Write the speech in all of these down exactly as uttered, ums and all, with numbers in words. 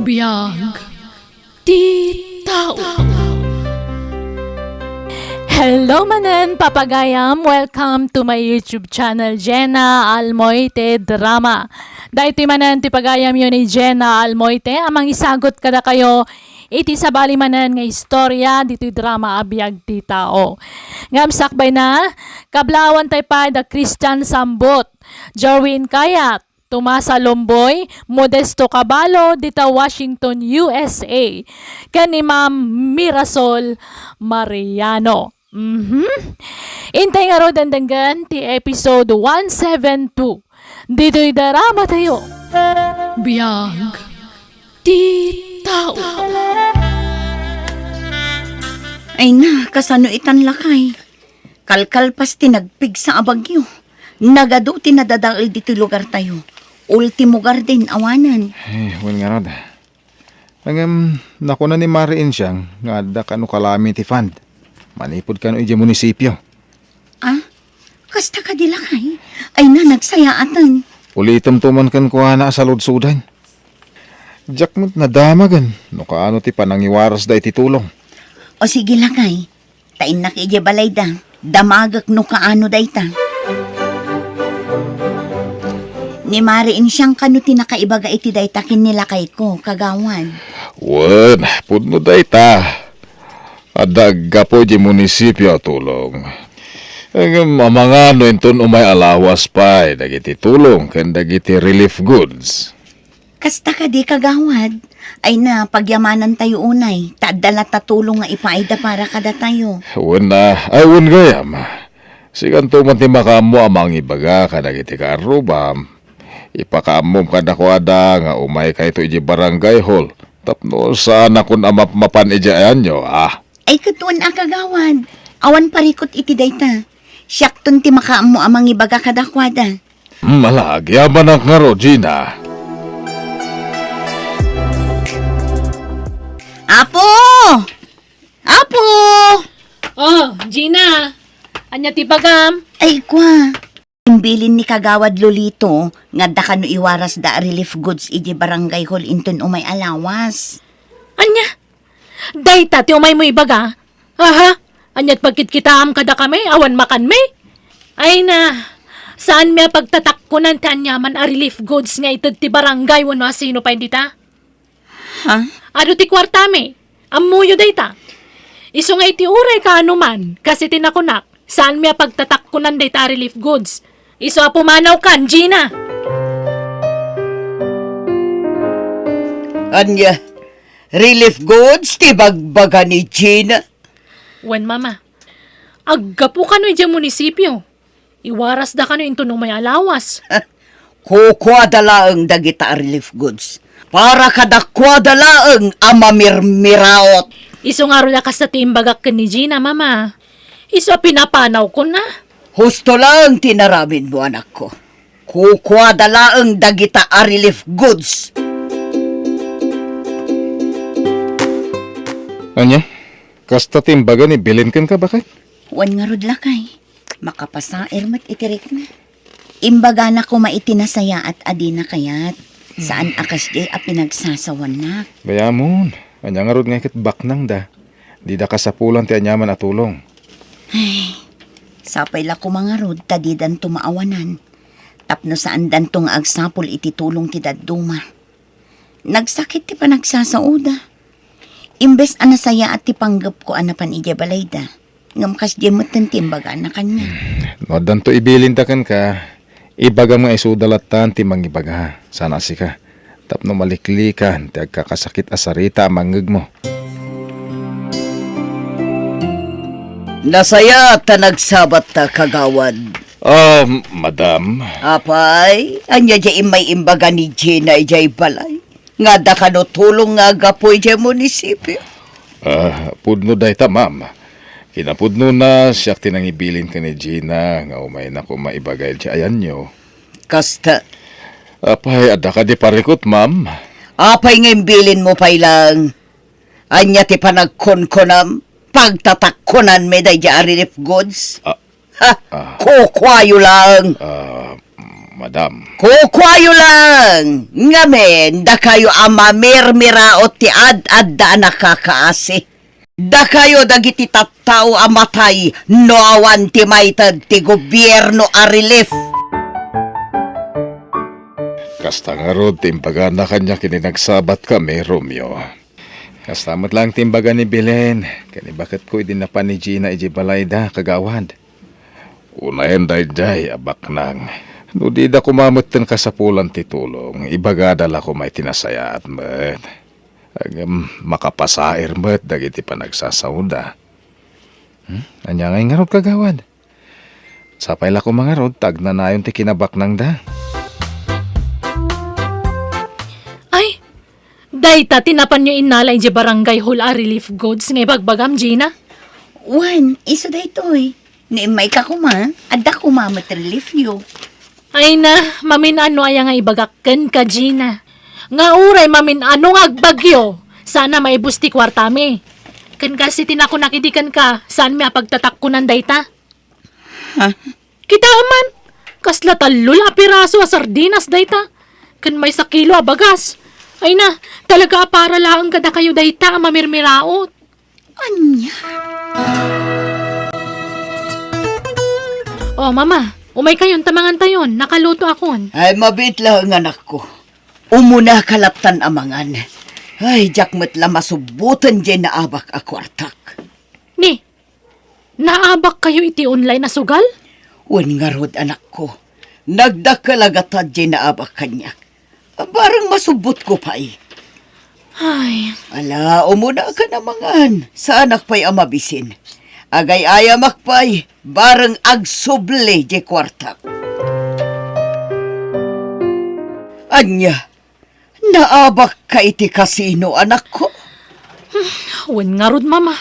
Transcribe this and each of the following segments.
Biag ti tao. Hello manen, papagayam. Welcome to my YouTube channel, Jenna Almoite Drama. Daytoy manen ti pagayamyo ni Jenna Almoite a mangisagut kadakayo iti sabali manen nga istorya ditoy drama a Biag ti Tao. Ngem sakbayna, kablaawan tayo pay da Christian Sambot, Jerwin Kayat, Tomasa Lomboy, Modesto Caballo, dita Washington, U S A, ken ni Ma'am Mirasol Mariano. Mhm. Intay ngaruden denggen ti episode one seven two. Ditoy drama tayo. Biag ti tao. Ay na, kasano itan lakay? Kalkalpas ti nagpigsa a bagyo. Nagadu ti nadadael ditoy lugar tayo. Ultimo garden, awanen. Eh, wen ngarud. Ngem, nakuna ni Mari Insiang nga adda kano kalami ti fund. Manipud kano idiay munisipyo. Ah? Kasta kadi lakay? Ay na, nagsayaaten. Ulitem to man kenkuana a saludsodan. Diak met nadamagen no kaano ti panangiwarasda iti tulong. O sige lakay, ta innak idiay balayda, damagek no kaano dayta. Ni Mari Insiang kano ti nakaibaga iti dayta ken ni lakayko, kagawad? Wen, pudno dayta. Adda aggapu idiay munisipyo a tulong. Ngem amangan no inton umay a lawas pay dagiti tulong ken dagiti relief goods. Kasta kadi, kagawad? Ay na, pagyamanantayo unay, ta adda latta tulong nga ipaayda para kadatayo. Wen a, ay wen gayam. Sikanto man ti makaammo a mangibaga kadagiti kaarrubam. Ipakaammom kadakuada nga umaykayto idiay barangay hall tapno saanakon a mapmapan idiay ayanyo, a? Ay, ket wen a, kagawad. Awan parikut iti dayta. Siakton ti makaammo a mangibaga kadakuada. Hmm, ala, agyamanak ngarud, Gina. Apo! Apo! Oh, Gina! Ania ti bagam? Ay, kua. Imbilin ni Kagawad Lolito nga adda kano iwarasda a relief goods idiay barangay hall inton umay a lawas. Ania? Dayta ti umaymo ibaga? Aha? Ania ti pagkitkitaam kadakami? Awan makanmi? Ay na, saanmi a pagtatakkonan ti aniaman a relief goods nga ited ti barangay wenno a sino pay dita? Ha? Adu ti kuartami. Ammoyo dayta. Isu nga iti uray kaano man, kas iti nakunak, saanmi a pagtatakkonan dayta a relief goods. Isu a pumanawkan, Gina. Ania, relief goods ti bagbaga ni Gina? Wen, Mama. Aggapu kano idiay munisipyo. Iwarasda kano inton umay a lawas. Kukuada laeng dagita a relief goods. Para kadakuada laeng a mamirmiraot. Isu ngarud a kasta ti imbagak ken ni Gina, Mama. Isu a pinapanawkon a. Husto laeng ti inaramidmo, anakko. Kukuada laeng dagita a relief goods. Ania? Kasta ti imbaga ni Belen kenka, baket? Wen ngarud, lakay. Makapasair met iti rikna. Imbagana koma iti nasayaat a dina kayat. Saan a kasdiay a pinagsasawannak. Gayamon, ania ngarud nga ket baknangda? Dida kasapulan ti aniaman a tulong. Ay, sapay la koma ngarud ta didanto maawanan. Tapno saandanto nga agsapul iti tulong ti dadduma. Nagsakit ti panagsasaoda. Imbes a nasayaat ti panggepko a napan idiay balayda, ngem kasdiay metten ti imbagana kaniak. No addanto ibilinda kenka, ibagam nga isuda lattan ti mangibaga, saan a sika, tapno maliklikan ti agkakasakit a sarita a mangngegmo. Nasayaat ta nagsabatta, kagawad. Ah, madam. Apay, ania diay immay imbaga ni Gina idiay balay? Nga adda kano tulong nga aggapu idiay munisipyo? Ah, pudno dayta, ma'am. Kinapudnona, siak ti nangibilin ken ni Gina nga umayna koma ibaga idiay ayanyo. Kasta. Apay, adda kadi parikut, ma'am? Apay nga imbilinmo pay lang? Ania ti panagkunkunam? Pagtatakkunanmi daydiay a relief goods? Ah, Ha? Ah. Kukuayo laeng. Ah, mm. Madam. Kukuayo lang! Ngamin, dakayo a mamirmiraot ti ad-adda a nakakaasi. Dakayo dagiti tattao a matay no awan ti maited ti gobierno a relief. Kasta ngarud ti imbagana kaniak idi nagsabatkami, Romeo. Kasta met laeng ti imbaga ni Belen ken ni baketko idi napan ni Gina idiay balayda, kagawad. Unayen daydiay a baknang. No dida koma metten kasapulan ti tulong, ibagada la koma iti nasayaat met. Ngem makapasair met dagiti panagsasaoda. Hmm? Ania ngay ngarud, kagawad? Sapay la koma ngarud ta agnanayon ti kinabaknangda. Ay, dayta ti napanyo innala idiay barangay hall a relief goods nga ibagbagam, Gina? Wen, isu daytoy. Ni immayka koma, adda koma met reliefyo. Ay na, mamin-ano aya nga ibagak kenka, Gina? Nga uray mamin-ano nga agbagyo, saan a maibus ti kuartami. Ken kas iti nakunak idi kenka, saanmi a pagtatakkonan dayta? Ha? Kitaem man, kasla tallo la a piraso a sardinas dayta, ken maysa kilo a bagas. Ay na, talaga a para laeng kadakayo dayta a mamirmiraot. Ania? O, Mama, umaykayon ta mangantayon. Nakaluto akon. Ay, mabiit laeng, anakko. Umunaka lattan a mangan. Ay, diak met la masubboten diay naabak a kuartak. Ni, naabakkayo iti online a sugal? Wen ngarud, anakko. Nagdakkel a gatad diay naabak kaniak. Bareng masubbotko pay. Ay. Ala, umunaka a mangan. Saanak pay a mabisin. Agay-ayamak pay, bareng agsubli diay kuartak. Ania, naabakka iti kasino, anakko? Wen ngarud, Mama.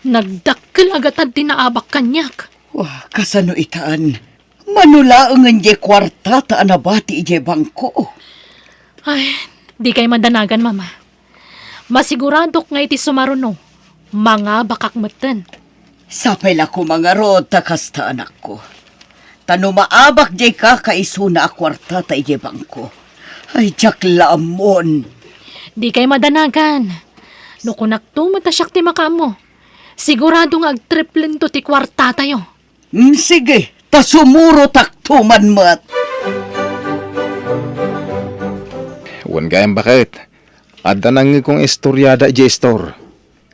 Nagdakkel a gatad ti naabak kaniak. Wa, kasano itan? Mano laengen diay kuartata a nabati idiay bangko? Ay, dikay madanagan, Mama. Masiguradok nga iti sumaruno, mangabakak metten. Sapay la koma ngarud ta kasta, anakko. Ta no maabak diay kakaisuna a kuartata idiay bangko, ay, diak la ammon. Dikay madanagan. No kunakto met a siak ti makaammo, sigurado nga agtriplento ti kuartatayo. Mm, sige, ta sumurotakto man met. Wen gayam, baket. Adda nangngegko nga istoriada idiay istor.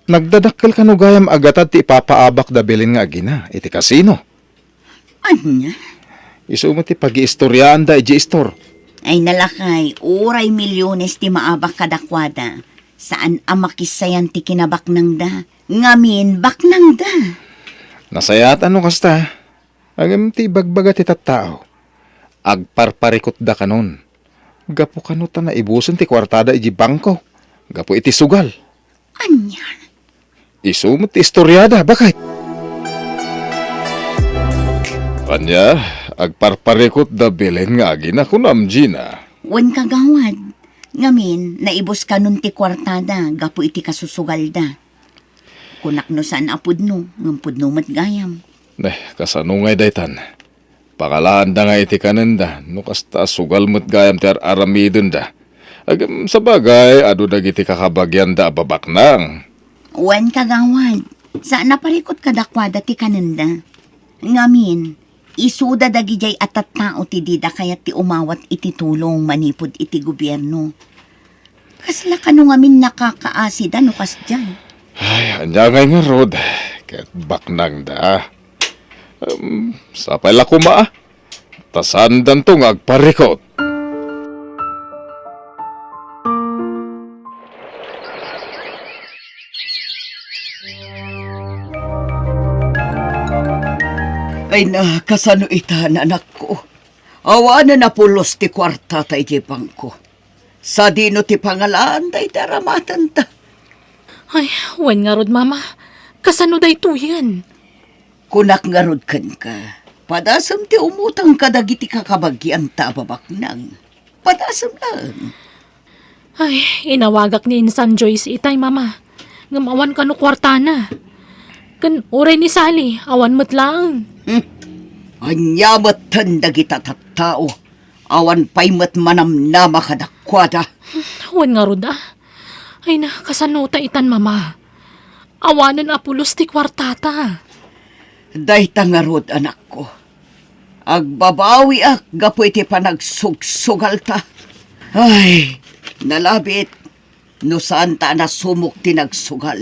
Nagdadakkel kano gayam a gatad ti ipapaabak da Belen nga agina iti kasino. Ania? Isu met ti pagiistoriaanda idiay istor. Ay, nalakay, uray milyones ti maabak kadakuada. Saan a makissayan ti kinabaknangda. Ngamin, baknangda. Nasayaat no kasta. Ngem ti ibagbaga ti tattao, agparparikutda kanon. Gapu kano ta naibusen ti kuartada idiay bangko gapu iti sugal. Ania? Isu met ti istoriada, baket. Ania, agparparikutda Belen nga agina, kunam, Gina? Wen, kagawad. Ngamin, naibus kanon ti kuartada gapu iti kasusugalda. Kunak no saan a pudno, ngem pudno met gayam. Ne, kasano ngay daytan? Pangalaanda nga iti kanenda, no kasta, sugal met gayam ti ar-aramidenda. Agem, sabagay, adu dagiti kakabagianda a babaknang. Wen, kagawad, saan a parikut kadakuada ti kanenda. Ngamin, isuda dagidiay a tattao ti dida kayat ti umawat iti tulong manipud iti gobierno. Kasla kano ngamin nakakaasida no kasdiay? Ay, ania ngay ngarud, ket baknangda. Em, sapay la koma, ta saandanto nga agparikut. Ay na, kasano ita, anakko? Awanen a pulos ti kuartata idiay bangko. Sadino ti pangalaan dayta a ramatenta? Ay, wen ngarud, Mama. Kasano daytoyen? Kunak ngarud kenka, padasem ti umutang kadagiti kakabagianta a babaknang. Padasem laeng. Ay, inawagak ni Insan Joyce itay, Mama. Ngem awan kano kuartana. Ken uray ni Sally, awan met laeng. Hmm. Ania metten dagita tattao? Awan pay met manamnama kadakuada. Wen ngarud a. Ay na, kasano ta itan, Mama? Awanen a pulos ti kuartata. Dayta ngarud, anakko. Agbabawiak gapu iti panagsugsugalta. Ay, nalabit. No saan ta a nasumok ti nagsugal,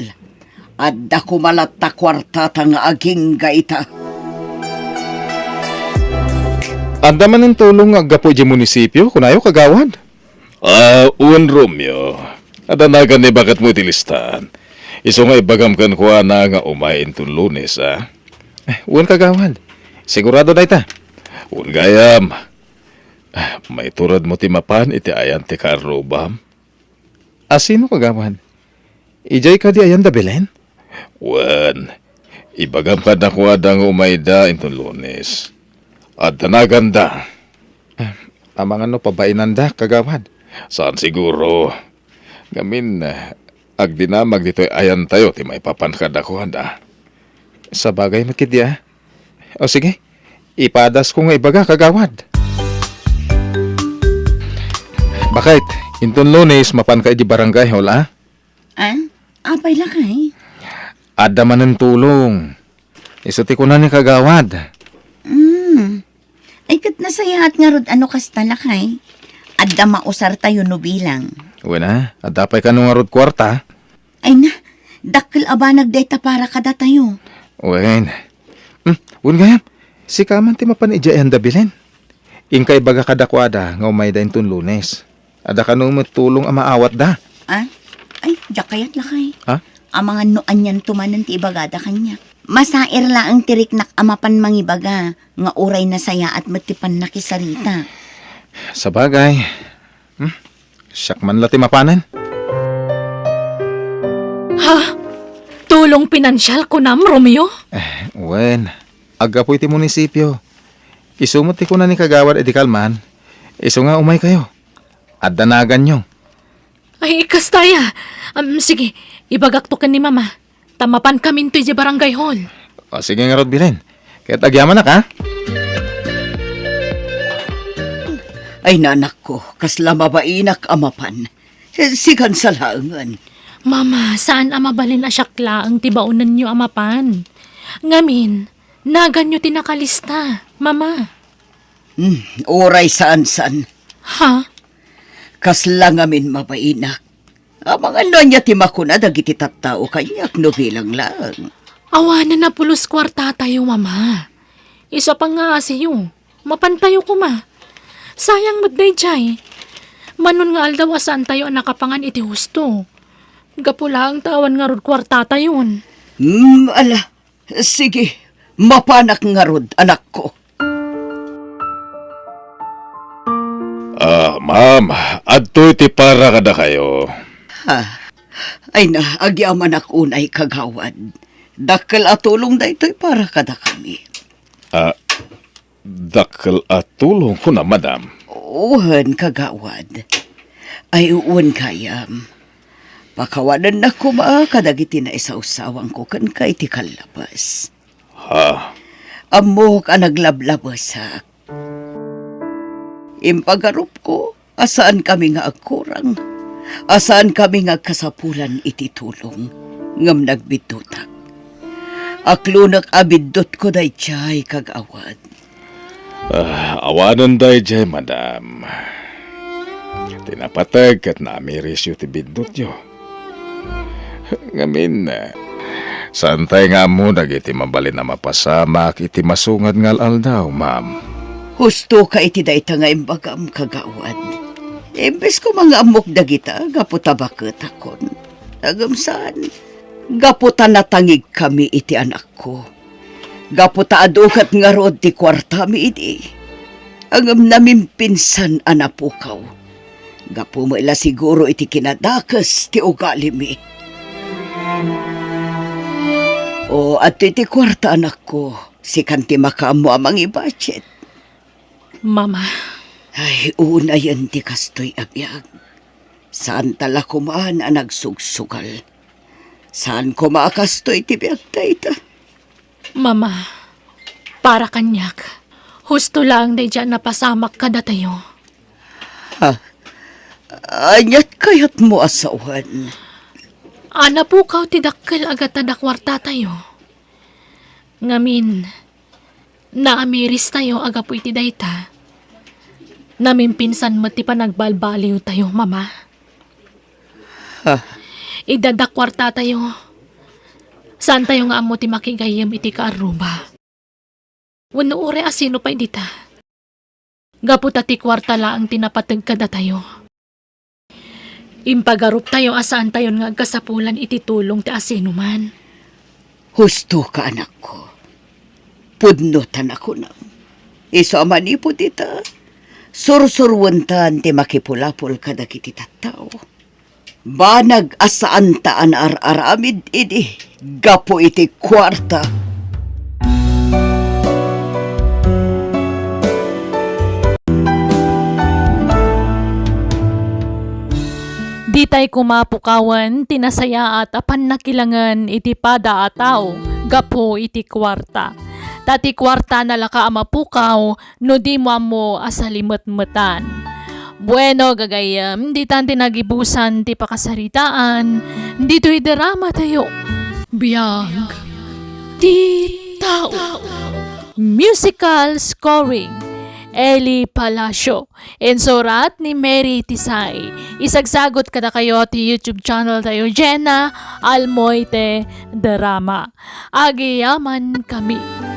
adda koma latta kuartata nga agingga ita. Adda manen tulong nga aggapu idiay munisipio, kunayo, kagawad? Ah, wen, Romeo. Adda nagan ni baketmo iti listaan. Isu nga ibagam kenkuana nga umay inton Lunes, a? Eh, wen, kagawad. Sigurado dayta. Wen gayam. Ah, maituredmo ti mapan iti ayan ti kaarrubam? A sino, kagawad? Idiay kadi ayan da Belen? Wen, ibagam kadakuada nga umayda inton Lunes. Adda naganda. Ah, amangan no pabainanda, kagawad? Saan siguro. Ngamin, ah, agdinamag ditoy ayantayo ti maipapan kadakuada. Sabagay met ketdi, a. O sige, ipadasko nga ibaga, kagawad. Bakit, inton Lunes, mapanka idiay barangay hall, a? Ah? Apay, lakay? Adda manen tulong. Isu ti kuna ni kagawad. Hmm. Ay, ket nasayaat ngarud a no kasta, lakay. Adda mausartayo no bilang. Wen a, adda pay kano ngarud kuarta? Ay na, dakkel a banag dayta para kadatayo. Wen. Hmm, wen gayam, sika man ti mapan idiay ayan da Belen. Inka ibaga kadakuada nga umayda inton Lunes. Adda kano met tulong a maawatda. Ah? Ay, diak kayat, lakay. Ah? Amangan no anianto manen ti ibagada kaniak. Masair laeng ti riknak a mapan mangibaga nga uray nasayaat met ti pannakisarita. Sabagay. Hmm? Siak man la ti mapanen. Ha? Tulong pinansial, kunam, Romeo? Eh, wen. Aggapu iti munisipio. Isu met ti kuna ni kagawad idi kalman. Isu nga umaykayo. Adda naganyo. Ay, kasta aya. Am, sige, ibagakto ken ni Mama. Ta mapankaminto idiay barangay hall. O, sige ngarud, Belen. Ket agyamanak, a? Ay, nanakko, kasla mabainak a mapan. Sikan sa laengen. Mama, saan a mabalin a siak laeng ti baonenyo a mapan. Ngamin, naganyo ti nakalista, Mama. Hmm, uray saan-saan. Ha? Kasla ngamin mabainak. Amangan no ania ti makuna dagiti tattao kaniak no bilang laeng. Awanen a pulos kuartatayo, Mama. Isu a pangngaasiyo, mapantayo koma. Sayang met daydiay. Manon nga aldaw a saantayo a nakapangan iti husto. Gapu laeng ta awan ngarud kuartatayon. Hmm, ala. Sige, mapanak ngarud, anakko. Ah, ma'am, adtoy ti para kadakayo. Ha? Ay na, agyamanak unay, kagawad. Dakkel a tulong daytoy para kadakami. Ah, dakkel a tulong, kuna, madam? Wen, kagawad. Ay, wen gayam. Pakawanennak koma kadagiti naisawsawangko kenka iti kallabas. Ha? Ammok a naglablabesak. Impagarupko a saankami nga agkurang, a saankami nga agkasapulan iti tulong, ngem nagbiddutak. Aklonek a biddutko daydiay, kagawad. Ah, awanen daydiay, madam. Ti napateg ket naamirisyo ti biddutyo. Ngamin, saantay nga ammo dagiti mabalin a mapasamak iti masungad nga al-aldaw, ma'am. Husto ka iti dayta nga imbagam, kagawad. Imbes koma nga ammok dagita gapu ta baketakon. Ngem saan, gapu ta natangigkami iti anakko. Gapu ta adu ket ngarud ti kuartami idi. Ngem namimpinsan a napukaw. Gapu met la siguro iti kinadakes ti ugalimi. O, adtoy ti kuarta, anakko. Sikan ti makaammo a mangibudget. Mama. Ay, unayen ti kastoy a biag. Saanta la koman a nagsugsugal. Saan koma a kastoy ti biag dayta? Mama, para kaniak, husto laeng daydiay a napasamak kadatayo. Ha? Aniat kayatmo a sawen? A, napukaw ti dakkel a gatta da kuartatayo. Ngamin, naamiristayo a gapu iti dayta. Namimpinsan met ti panagbalbaliwtayo, Mama. Ha? Ida da kuartatayo. Saantayo nga ammo ti makigayyem iti kaarruba. Wenno uray a sino pay dita. Gapu ta ti kuarta laeng ti napateg kadatayo. Impagaruptayo a saantayon nga agkasapulan iti tulong ti asinoman. Husto ka, anakko. Pudno ta nakunam. Isu a manipud ita, sursuruentan ti makipulapol kadagiti tattao. Banag a saanta a naar-aramid idi gapu iti kuarta. Ditay koma pukawen ti nasayaat a pannakilangen iti pada a tao gapu iti kuarta. Ta ti kuarta nalaka a mapukaw no dimo ammo a salimetmetan. Bueno, gagayyem, ditan ti nagibusan ti pakasaritaan ditoy drama tayo. Biag ti tao. Musical scoring, Eli Palacio. Insurat ni Mary Tisay. Isagsagot kadakayo ti YouTube channel tayo, Jenna Almoite Drama. Agyamankami.